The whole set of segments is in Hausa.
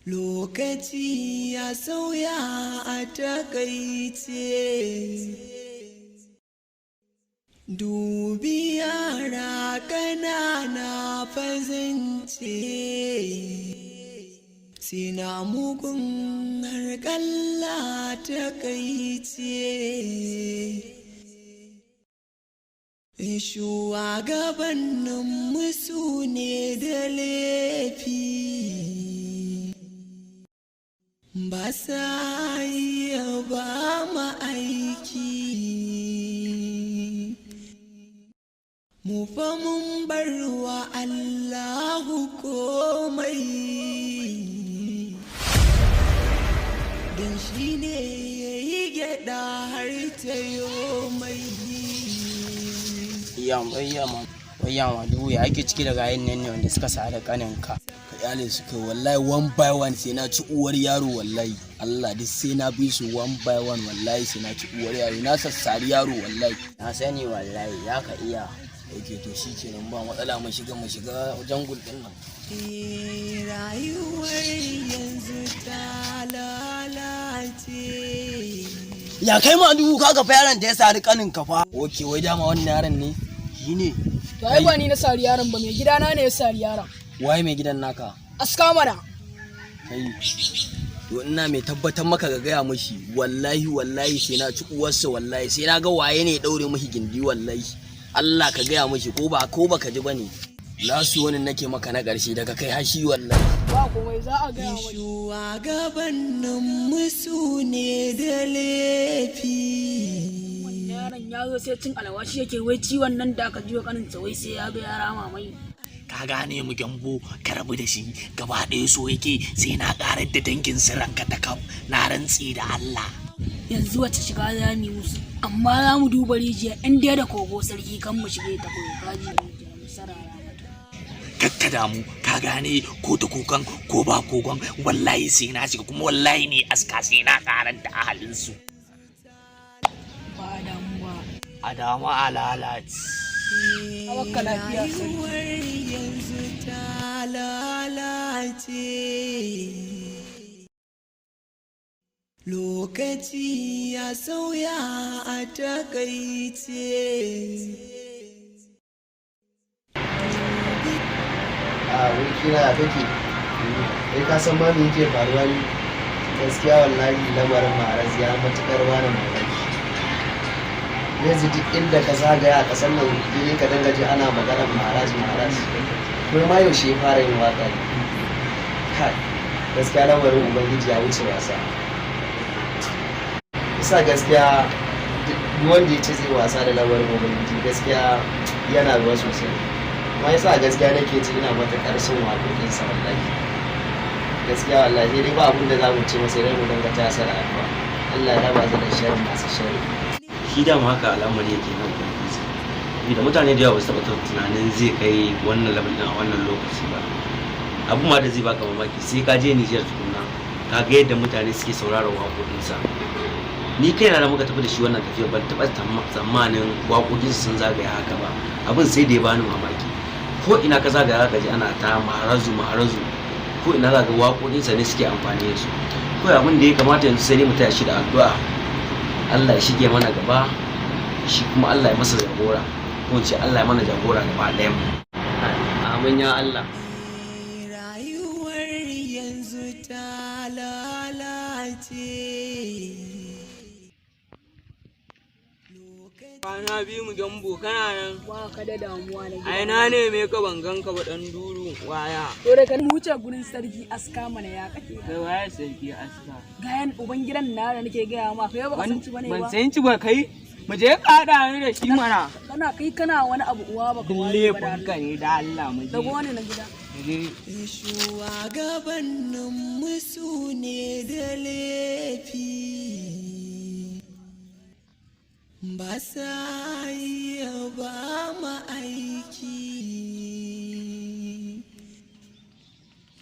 Lokaci ya sauya a takaice. Dubi yara ƙanana fazance, suna mugun harƙalla takaice. Shugabannin su ne da laifi, ba sa iya ba mu aiki. Mu fa mun bar wa Allahu komai, don shi ne ya yi gyaɗa har ta mai. Wayya dubu, ya ake ciki da gayin nan ne wanda suka sa da kaninka? Ka kyale su kai. Wallahi one by one sai na ci uwar yaro. Wallahi Allah, duk sai na bi su one by one. Wallahi sai na ci uwar yaro, na sassari yaro wallahi. Na sani, wallahi za ka iya. Ok, to shikenan, ba matsala, mu shiga jungle din nan. Rayuwar yanzu ta lalace. Ya kai ma dubu, kaga fa yaron da ya sari kaninka fa. Ok, wai dama wannan yaron ne? Shine. To ai ba ni na sari yaron ba, mai gidana ne ya sari yaron. Waye mai gidan naka? Aska mana. Kai, to ina mai tabbatar maka, ga gaya mashi, wallahi wallahi sai na ci uwarsa. Wallahi sai na ga waye ne ya daure mashi gindi. Wallahi Allah, ka gaya mashi, ko ba ko baka ji bane lasu wani nake maka na ƙarshe daga kai hashi wallahi. Ba komai, za a gaya mai. Shugabannin su ne da laifi. Yaron ya zo sai cin alwashi yake, wai ciwon nan da aka jiwa kaninsa, wai sai ya ga ya rama mai. Ka gane mu gyambo, ka rabu da shi gaba ɗaya, so yake sai na ƙarar da dangin su ranka ta kaf, na rantse da Allah. Yanzu wace shiga za mu yi musu? Amma za mu duba rijiya in dai da kogo sarki kan mu shige ta kogo, kaji rijiya mu sarara mata. Kakka damu, ka gane, ko da kogon ko ba kogon, wallahi sai na shiga, kuma wallahi ne aska sai na ƙarar da ahalinsu. Ba damuwa. A damu a lalace. A bakka lafiya, sarki. Rayuwar yanzu ta lalace. Lokaci ya sauya a takaice. A wurkina, ya kake? Kai, ka san ma me yake faruwa ne? Gaskiya wallahi lamarin Maharaz ya matukar bani mamaki. Yanzu duk inda ka zagaya a ƙasar nan dai ka dinga ji ana maganar Maharaz, Maharaz. Kuma ma yaushe ya fara yin waka ne? Kai, gaskiya lamarin Ubangiji ya wuce wasa. Isa gaskiya duk wanda ya ce zai wasa da lamarin Ubangiji, gaskiya yana ruwa sosai. Amma yasa gaskiya nake ji ina matuƙar son waƙoƙinsa wallahi. Gaskiya wallahi sai dai ba abin da za mu ce masa, dai mu dinga tasa da addu'a, Allah ya raba su da sharri masu sharri. Shi dama haka al'amari yake nan Ubangiji da mutane da yawa ba su taɓa tunanin zai kai wannan level din a wannan lokaci ba. Abu ma da zai baka mamaki, sai ka je Nijar tukunna ka ga yadda mutane suke sauraron waƙoƙinsa. Ni kaina da muka tafi da shi wannan tafiya, ban taɓa tsammanin waƙoƙinsa sun zagaya haka ba. Abin sai da ya bani mamaki. Ko ina ka zagaya ka ji ana ta Maharazu, Maharazu. Ko ina za ga waƙoƙinsa ne suke amfani da su. Kawai abin da ya kamata yanzu, sai dai mu taya shi da addu'a, Allah ya shige mana gaba, shi kuma Allah ya masa jagora, ko in ce Allah ya mana jagora gaba ɗayan mu. Amin ya Allah. Rayuwar yanzu ta lalace. Kwana biyu mu gyambo, kana nan? Ba ka da damuwa na gida. Ai na neme ka ban gan ka ba, dan duru waya. To da kan wuce gurin sarki aska mana, ya kake? Kai, waye sarki aska? Gayan uban gidan na da nake gaya ma, kai ba ka san ci bane ba. Ban san ci ba. Kai, mu je ka haɗa ni da shi mana. Kana kai kana wani abu uwa baka Duk wani ba da laifin ka ne, da Allah mu je. Dago wani na gida. Mu je. Shugabannin su ne da laifi, ba sa iya ba mu aiki.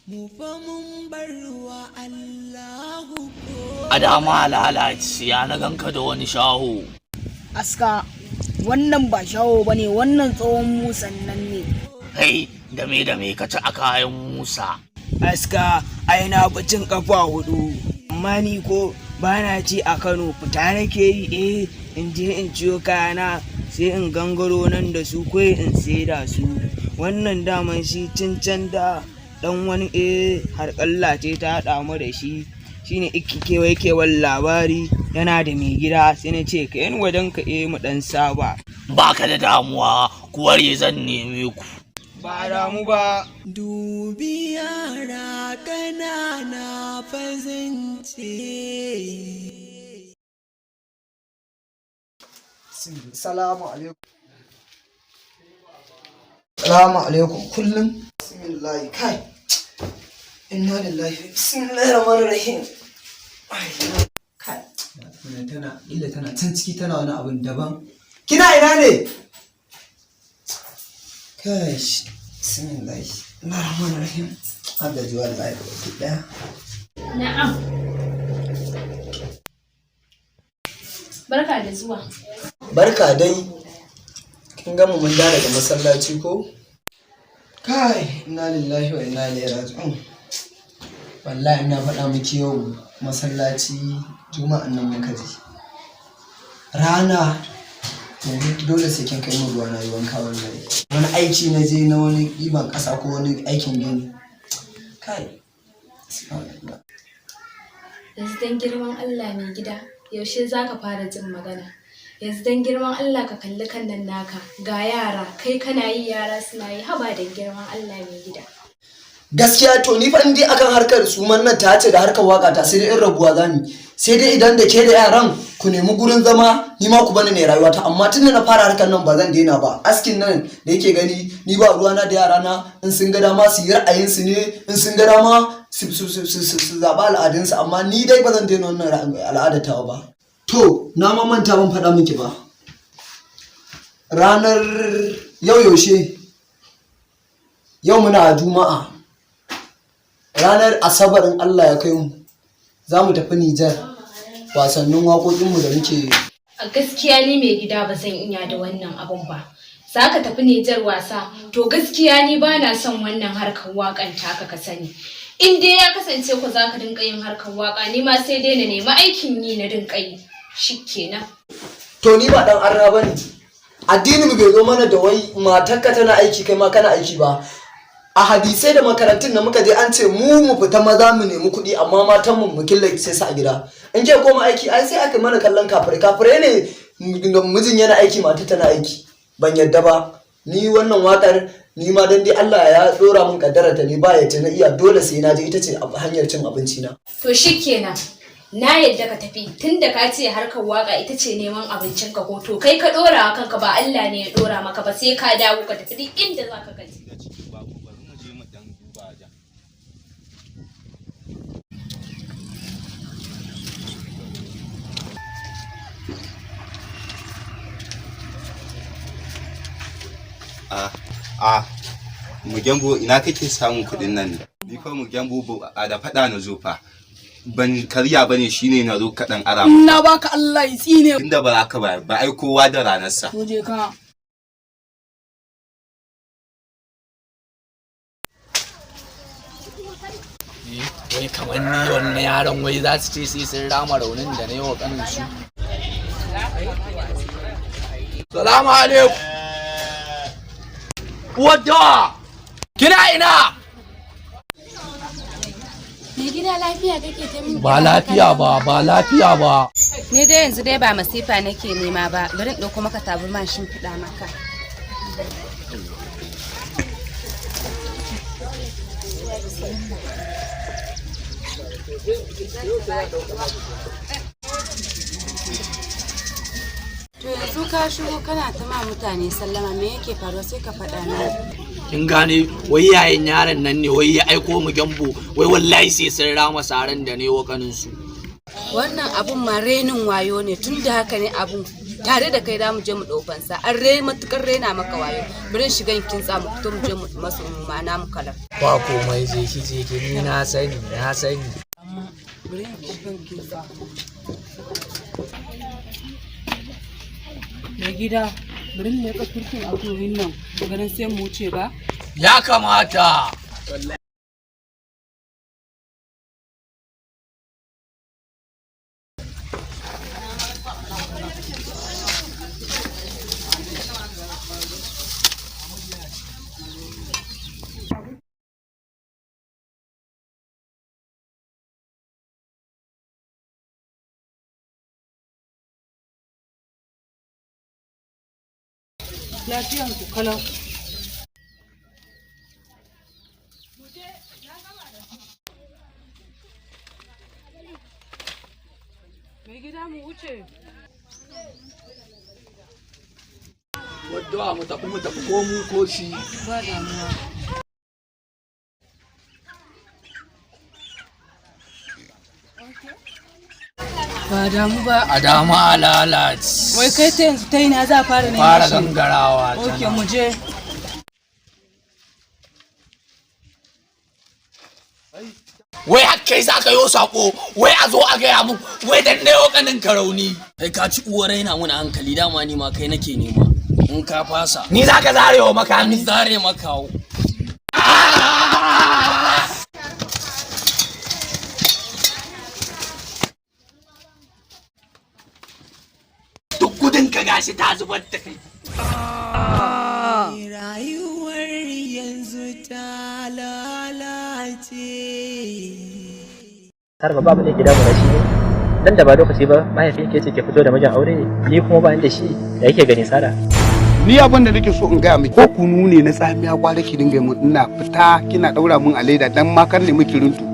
Mu fa mun bar wa Allahu ko A dama lalace, ya na ganka da wani shaho? Aska, wannan ba shaho bane, wannan tsohon musan nan ne. Kai, da me da me ka ci a kayan musa? Aska, Ai na fi cin kafa hudu. Amma ni ko ba na ci a Kano, fita nake yi in je in ciyo kayana, sai in gangaro nan da su ko in saida su. Wannan daman shi tun can da dan wani harƙalla ce ta haɗa mu da shi, shine iki kewaye kewan labari yana da mai gida, sai na ce ka yan wajen ka mu dan saba. Baka da damuwa, kuware zan neme ku. Ba damu ba. Dubi yara ƙanana fazance. Salamu alaikum. Salamu alaikum kullum. Bismillah kai. Inna lillahi. Bismillahir rahmanir rahim. Ai, kai. Wannan tana illa, tana can ciki tana wani abun daban. Kina ina ne? Kai. Bismillah. Rahmanir rahim. An gaji wallahi baki daya. Na'am. Barka da zuwa. Barka dai. Kin gama mun dawo daga masallaci ko? Kai, inna lillahi wa inna ilaihi raji'un. Wallahi ina faɗa miki, yau masallaci juma'an nan muka je. Rana yanzu dole sai kin kai min ruwa na yi wanka wallahi. Wani aiki na je na wani ɗiban ƙasa ko wani aikin gini. Kai. Subhanallah. Yanzu dan girman Allah mai gida, yaushe za ka fara jin magana? Yanzu dan girman Allah ka kalli kan nan naka, ga yara, kai kana yi yara suna yi, haba dan girman Allah mai gida. Gaskiya to ni fa in dai akan harkar suman nan ta ce da harkar waka ta, sai dai in rabuwa zamu, sai dai idan da ke da yaran ku nemi gurin zama, ni ma ku bani ne rayuwa ta. Amma tun da na fara harkar nan ba zan daina ba. Askin nan da yake gani, ni ba ruwana da yara na. In sun ga dama su yi ra'ayin su ne, in sun ga dama su su su su su zaɓi al'adunsu, amma ni dai ba zan daina wannan al'adar tawa ba. To na ma manta ban faɗa miki ba, ranar yau, yaushe yau? Muna Juma'a. Ranar Asabar in Allah ya kai mu za mu tafi Nijar wasannin waƙoƙinmu da muke. A gaskiya ni mai gida ba zan iya da wannan abun ba. Za ka tafi Nijar wasa, to gaskiya ni ba na son wannan harkar waƙan taka, ka sani. In dai ya kasance ku za ka dinga yin harkar waƙa, ni ma sai dai na nemi aikin yi na dinga yi. Shikenan. To ni ba dan arna bane. Addinin mu bai zo mana da wai matarka tana aiki kai ma kana aiki ba. A hadisai da makarantun da muka je an ce mu mu fita maza mu nemi kuɗi, amma matan mu mu killace su a gida. In ke koma aiki, ai sai aka mana kallon kafirai. Kafirai ne da mijin yana aiki, mata tana aiki. Ban yadda ba ni wannan wakar. Ni ma dan dai Allah ya dora min kaddara ta ni ba ya na iya, dole sai na je, ita ce hanyar cin abinci na. To shikenan. Na yadda ka tafi, tunda ka ce harkar waka ita ce neman abincin ka ko, to kai ka dora wa kanka, ba Allah ne ya dora maka ba. Sai ka dawo ka tafi duk inda za ka gaji. Babu, bari mu je mu dan duba wajen. A Mugembo, ina kake samun kuɗin nan ne? Ni fa Mugembo a da faɗa na zo fa. Ban karya bane, shine na zo kaɗan ara mu. Na baka, Allah ya tsine. Tunda ba za ka bayar ba, ai kowa da ranarsa. To je ka. Wai kamar ni wannan yaron, wai za su ce sai sun rama raunin da na yi wa kanin su. Salamu alaikum. Wadda! Kina ina? Mai gida, lafiya kake ta min? Ba lafiya ba, ba lafiya ba. Ni dai yanzu dai ba masifa nake nema ba, bari in ɗauko maka tabarma in shimfiɗa maka. To yanzu ka shigo kana ta ma mutane sallama, me yake faruwa? Sai ka faɗa ni. Kin gane, wai yayin yaron nan ne wai ya aiko mu gyambo, wai wallahi sai sun rama saran da na yi wa kanin su. Wannan abun ma renin wayo ne. Tun da haka ne abun tare da kai mu je mu ɗau fansa. An re matukar rena maka wayo. Bari in shiga in kintsa, mu fito mu je mu masu ma'ana mu kalar. Ba komai, je ki je ki, ni na sani, na sani. Bari in shiga in kintsa. Mai gida, bari mu leƙa turkin akuyoyin nan, ganin sai mu wuce ba. Ya kamata. Lafiyan ku kalau. Mai gida mu wuce. Wadda mu tafi, mu tafi, ko mu ko shi. Ba damuwa. Ba damu ba. A dama lalace. Wai kai ta yanzu ta ina za a fara neman Fara shi? gangarawa ta Ok, nan. mu je. Wai har kai za ka yo sako, wai a zo a gaya mun wai dan na yau kanin ka rauni. Kai ka ci uwar raina mun hankali, dama ni ma kai nake nema. In ka fasa. Ni za ka zare wa makami? Ni zare maka. Duk gudun ka gashi ta zubar da kai. Rayuwar yanzu ta lalace. Har ba babu ne ke damuna shi ne nan da ba lokaci ba, mahaifin ke ce ke fito da mijin aure, ni kuma ba ni da shi da yake gani Sara. Ni abin da nake so in gaya miki, ko kunu ne na tsamiya gwara ki dinga mun ina fita kina daura mun a leda dan ma kar ne miki runtu.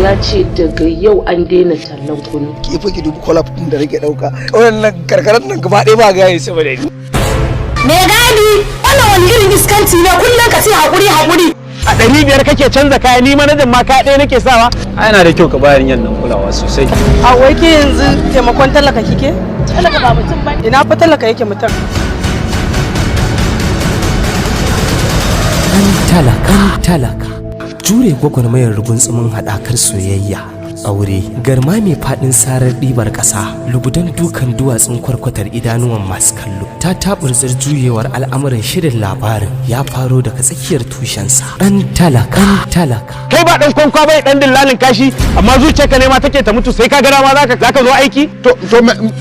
Ya ce daga yau an daina tallan kunu. Ki fa ki dubi kwalaf din da nake dauka wannan karkarar nan gaba ɗaya ba gaya saboda ni. Me gadi, wannan wani irin iskanci ne, kullum ka ce haƙuri haƙuri. A 500 kake canza kaya, ni manajan ma kaya ɗaya nake sawa. Ai yana da kyau ka bayar yan nan kulawa sosai. A wai ke yanzu taimakon talaka kike? Talaka ba mutum ba. Ina fa talaka yake mutum? Ɗan talaka, talaka. Jure gwagwarmayar rugunsumin haɗakar soyayya, aure, garma mai faɗin sarar ɗibar ƙasa, lugudan dukan duwatsun kwarkwatar idanuwan masu kallo. Ta taɓurzar juyewar al'amuran shirin labarin ya faro daga tsakiyar tushensa. Ɗan talaka, ɗan talaka. Kai ba ɗan kwankwa bai ɗan dillalin kashi, amma zuciyarka ne ma take ta mutu sai ka gara ma zaka zo aiki.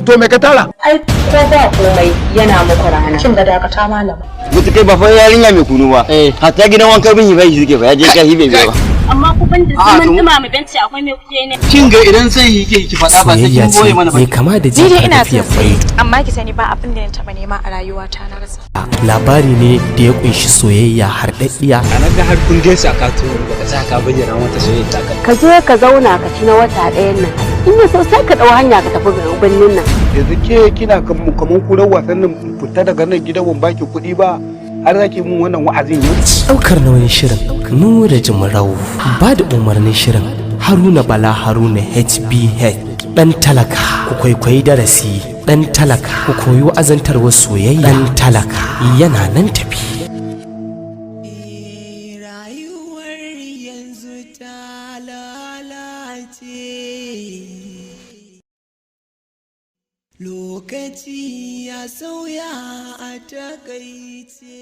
To me ka tara? Ai ko ba komai yana muku rana. Kin ga dakata malama. Mutu kai ba fa yarinya mai kunu ba, hatta gidan wanka bin hibai suke ba ya je ka hibe bai ba. Amma ku ban da zaman dumama benci akwai me kuke ne? Kin ga idan sai yake ki faɗa ba sai Soyayya kin boye ce mana ba. mai kama da Ni dai jifar ina tafiyar son kwai. amma ki sani ba abin da na taɓa nema a rayuwata na rasa. Labari ne da ya kunshi soyayya harɗaɗɗiya. A nan ga har kun gaisa ka to baka sa ka bayyana mata soyayya ta ka. Ka je ka zauna ka ci na wata ɗayan nan. In ya so sai ka ɗau hanya ka tafi birnin nan. Yanzu ke kina kaman kurar wasan nan fita daga nan gidan ban baki kuɗi ba har zaki mun wannan wa'azin yau. Ɗaukar nauyin shirin Nura Jimrau, ba da umarnin shirin Haruna Bala Haruna HBH. Ɗan talaka, ku kwaikwayi darasi. Ɗan talaka, ku koyi wa'azantarwar soyayya. Ɗan talaka yana nan tafi. Rayuwar yanzu ta lalace. Lokaci ya sauya a takaice.